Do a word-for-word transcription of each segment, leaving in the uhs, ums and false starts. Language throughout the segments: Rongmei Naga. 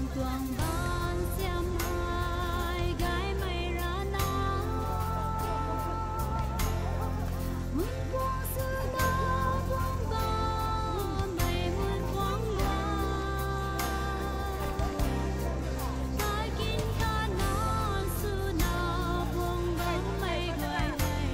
Tuang bang siam hai gaymei rana. Mun puang swna puang bammei mun puang la. Kai kin khatna swna puang bammei guay hei.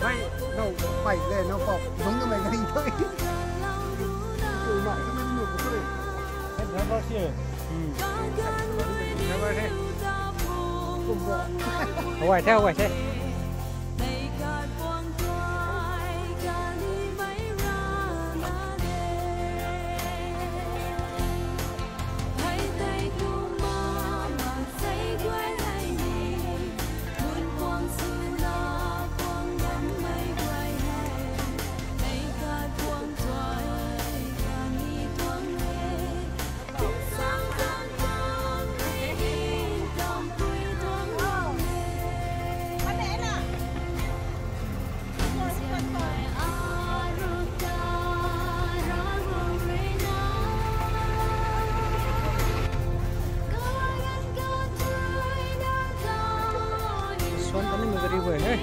Hei, no, pai le, no, pop, dong na mai ka ring tho. Ui, ma, ka mai nu ko. Hey, how about you? Hmm. How about it? How about it? How about it? Suan kani mei gari guay hei.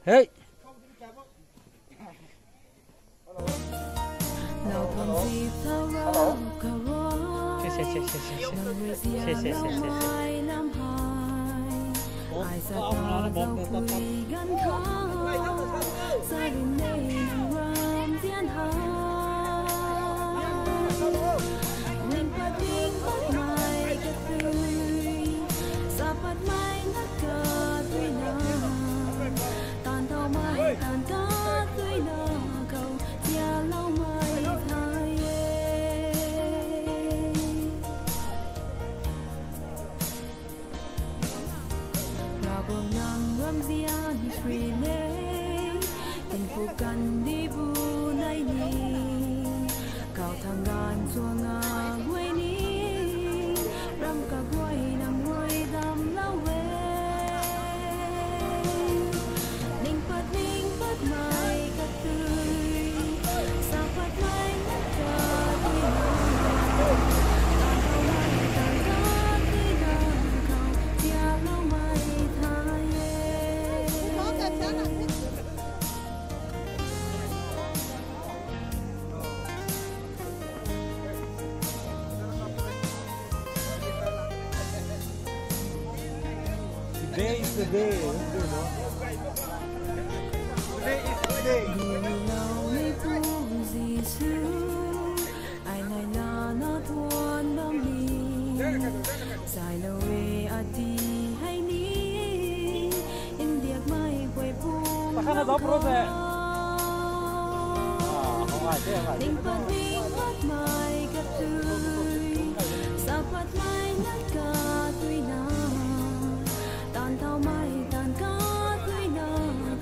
Hey! Ravguangc nang ramzian rui le, tingpuk kandih bu nai ni, kau thang ganv suang a guay ni, ram kaguay nang guay damclou e. Ning pat ning patmei katui, sa patmei nang katui na, tang katui na, kau tialoumei thay e. Today is the day. Today is the day. Guloumei pu Jisu, ai nai lana tuan bam ni. Zaylou e ati hei ni, ndiakmei puai pu. Pakhat na zauc pro se. Ah, hong ai te, hong ai te. Ning pat ning pat mai katui, sa pat mai nang katui na. Tan thau mai tan katui na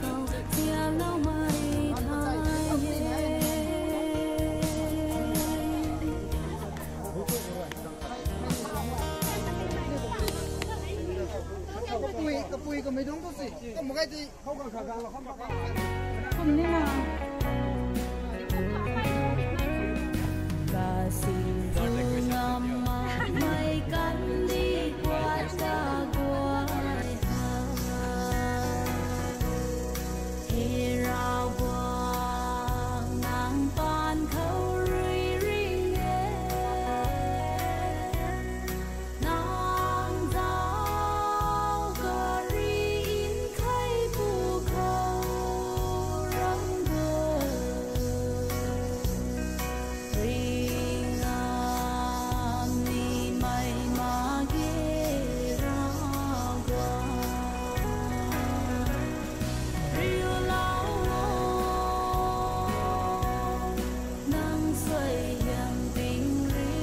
khou, sialoumei thai e. Kapui, kapui kamei dungc tu si. Kamu kai ti. Kum ni na. Kasing ru ngam makmei kandih puat kaguay ha. He Ravguangc, nang paan khou rui ring e. Nang zauc kari nkhei pu khou ram guay. Ringh ngam nimei mak ge Ravguangc. Riulou o, nang suaihiam ting rui.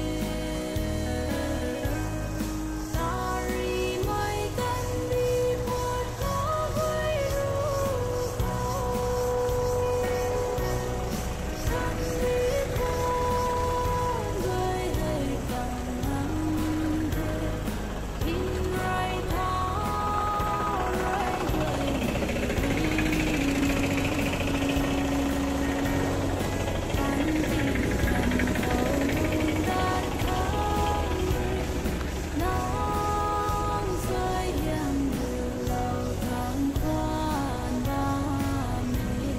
Tari mei kandih puat kaguay ru khou. Kandih puat guay hei kang nang de. Nrui tha rui guay ni ri. Panty than khou lung dat khang rui. Nang suaihiam riulou khang khwan bam e.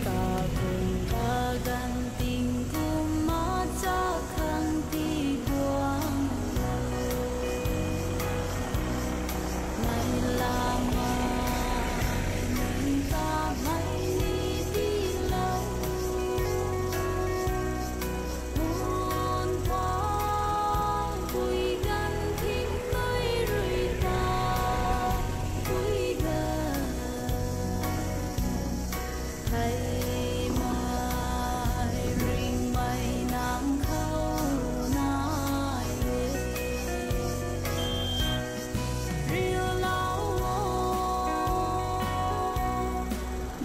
Kakum kaganv tingkum machak khang ti guang. Nai lama ning ta mei ni tilou. Hun pang pui ganv thing mei rui ta pui ganv. Hei mei ringmei nang khou nai e. Riulou o,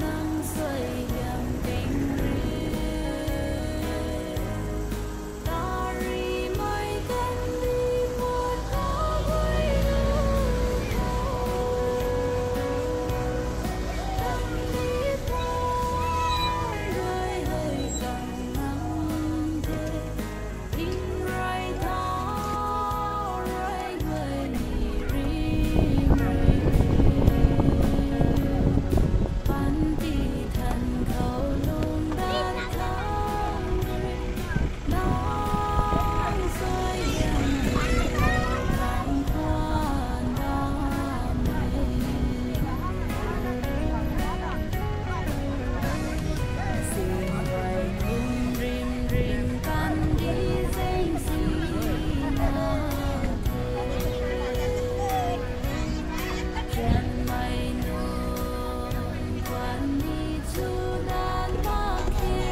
nang suaihiam ting rui. Tari mei kandih puat kaguay ru khou. Kandih puat guay hei kang nang de. Nrui tha rui guay ni ri. Panty than khou lung dat khang rui. Nang suaihiam riulou khang khwan bam e. Sing guay kum rim rim kandih zing si na. Khanmei nunc guan ni chu dan mak khe.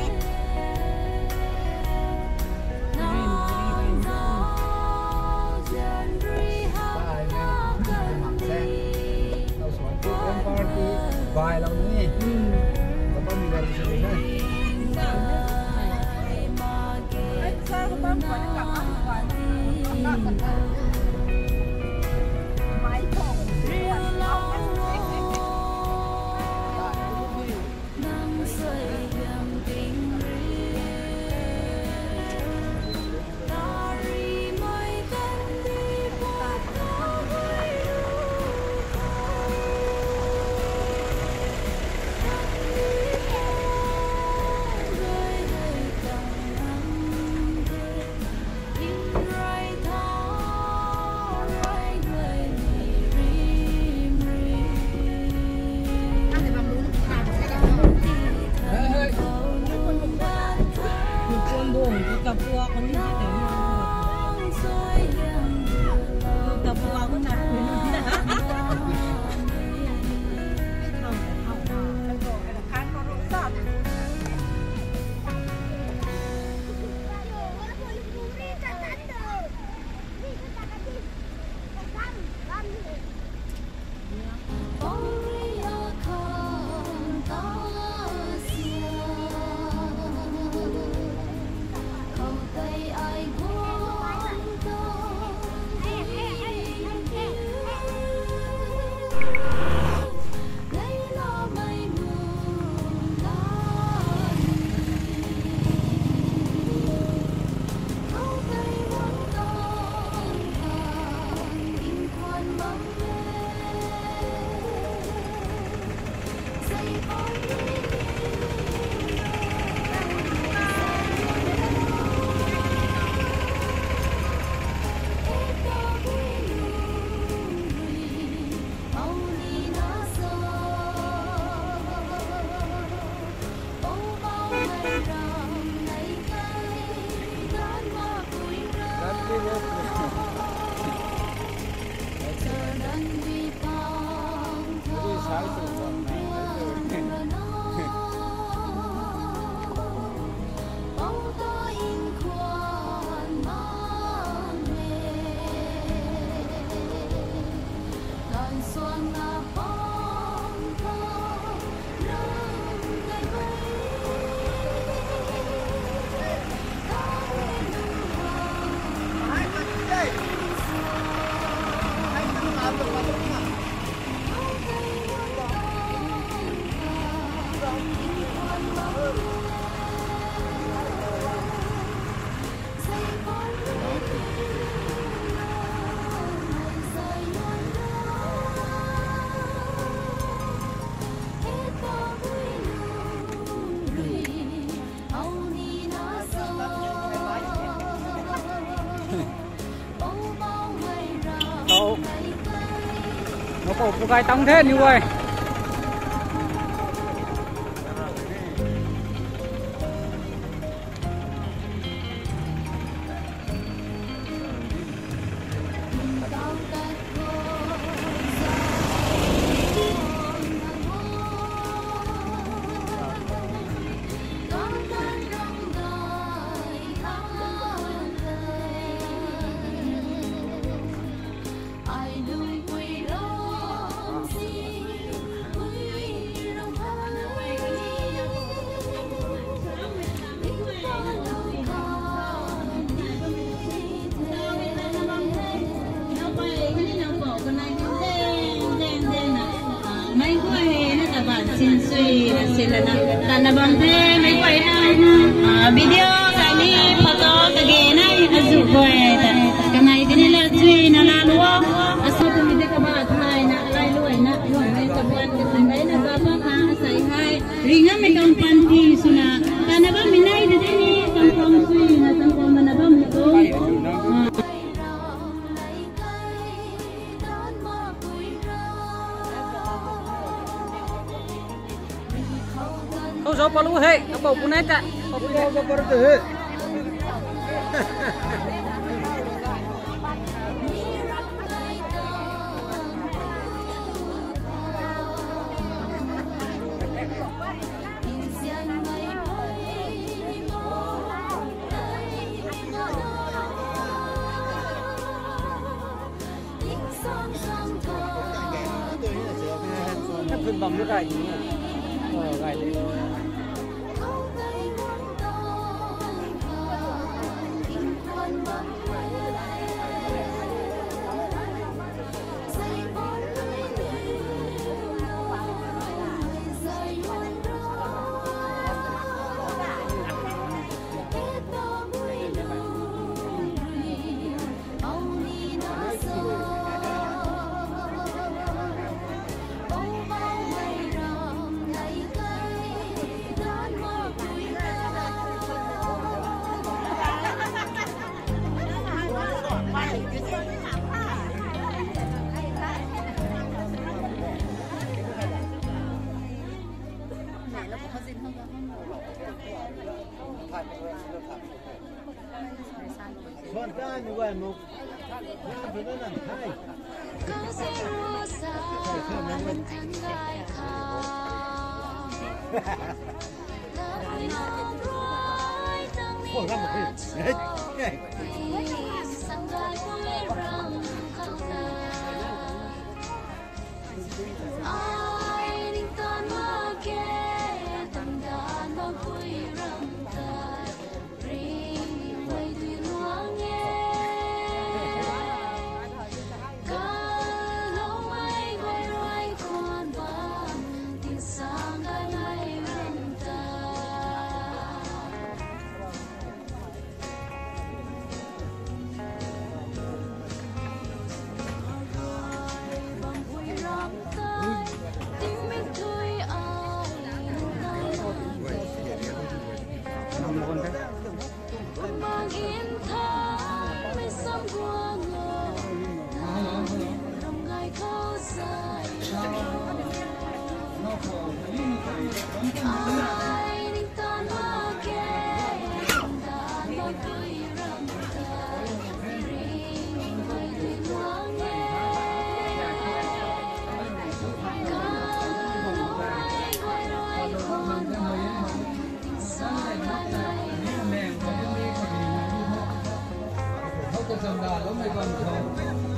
Nang zauc zian rui hamh na kan di. Bai lou ni. Ring nai mak ge na di. Riulou o, nang suaihiam ting rui. Tari mei kandih puat kaguay ru khou. Kandih puat guay hei kang nang de. Nrui Pou pu gay tang the ni guay. Mei guay na taban sin sui na silana tana bam the, mei guay na, ah, video kani photo kage na azu guay ta. Kanei tini la sui na la luo, asa tumi de kaba thay na, lai luai na, luai na, sabuan ka sin bai na, ba ba ka, asai hai. Ringam mei tang panty swna, tana bammei nai de tini, tangkam swna, tangkam mana bammei tu. Kou zau palu he, apou punai ta. Palu zau palu he. Phun bam ni gay ni. Oh, gay de.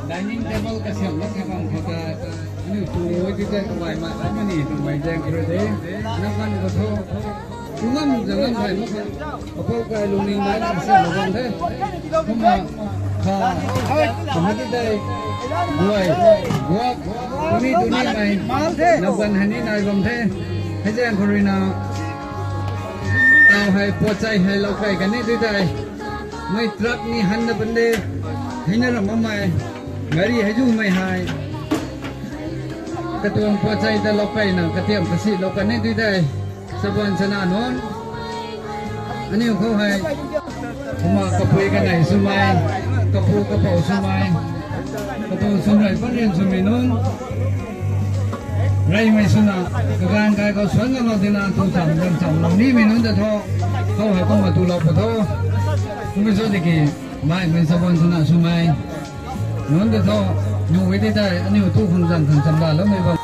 Dining table kasiam lak khe bam khou ta, aniu tu ti tei kawai ma, aniu ni tu mai zaeng khou rui de, nang kan khou thu, tu ngam zang ngam thai mak khe, apou kai lungning mai na kasiam lak bam the, kumna, kha, kha ti tei, guay, guak, tuni tuni mai, nang kan hei ni nai bam the, hei zaeng khou rui na, tau hei, puat chai hei, lou kai kan ni ti tei, mei truck ni han na pan de, hei na ram amei, gari hei zumei hei. Katuang puat chai ta lou kai na, katiam kasi lou kan ni ti tei. Sabuan sana nunc. Aniu khou hei. Kumna kapui kanei swmei, kapu kapou swmei. Katuang swmei panrian swmei nunc. Reymei swna, kaganv kai khou suan ngamlou tina thu cham, cham, chamlou nimei nunc ta thu, khou hei kumna tulou pu tho. Kummei cho tiki, maimei chabuan swna swmei nunc ta thu, nuh e ti tei, aniu tu khang zan khang chamlaloumei bam.